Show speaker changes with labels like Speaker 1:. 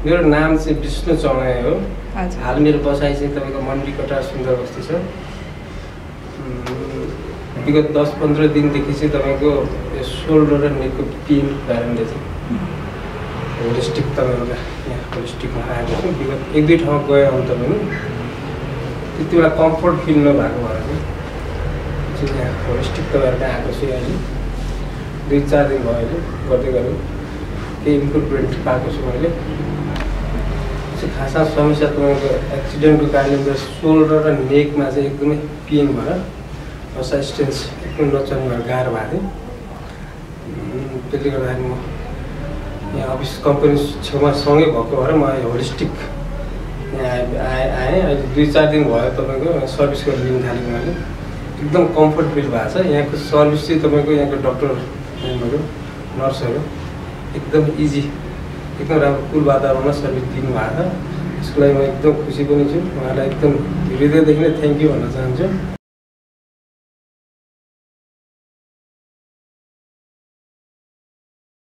Speaker 1: मेरो नाम चाहिँ विष्णु चौनाय हो।
Speaker 2: हजुर।
Speaker 1: हाल मेरो बसाइ चाहिँ तपाईँको मन्डीकटा सुन्दर बस्ती छ। विगत 10-15 दिनदेखि चाहिँ तपाईँको सोल्डर र नेकको पेनको कारणले चाहिँ होलिस्टिक तपाईँहरूको यहाँ होलिस्टिकमा आएको छु। विगत 1-2 ठाउँमा गएँ अन्त पनि त्यति बेला कम्फर्ट फिल नभएको भएर चाहिँ यहाँ होलिस्टिक तपाईँहरूको आएको छु। अहिले 2-4 दिन भयो अहिले गर्दै गर्दै केही इम्प्रुभमेन्ट पाएको छु मैले। खासमा समस्या तपाईँको एक्सिडेन्टको कारणले मेरो सोल्डर र नेकमा चाहिँ एकदमै पेन भएर असाइस्टेन्स एकदम नचल्ने भएर गाह्रो भएको थियो। त्यसले गर्दाखेरि म यहाँ अफिस कम्पनी छेउमा सँगै भएको भएर म होलिस्टिक यहाँ आएँ। अहिले 2-4 दिन भयो तपाईँको सर्भिस गरेर लिन थालेँ मैले। एकदम कम्फर्ट फिल भएको छ। यहाँको सर्भिस चाहिँ तपाईँको यहाँको डक्टर यहाँको नर्सहरू एकदम इजी एकदम राम्रो कुल वातावरणमा सर्भिस दिनुभएको छ। यसको लागि म एकदम खुसी पनि छु। उहाँलाई एकदम हृदयदेखि नै थ्याङ्क यू भन्न चाहन्छु।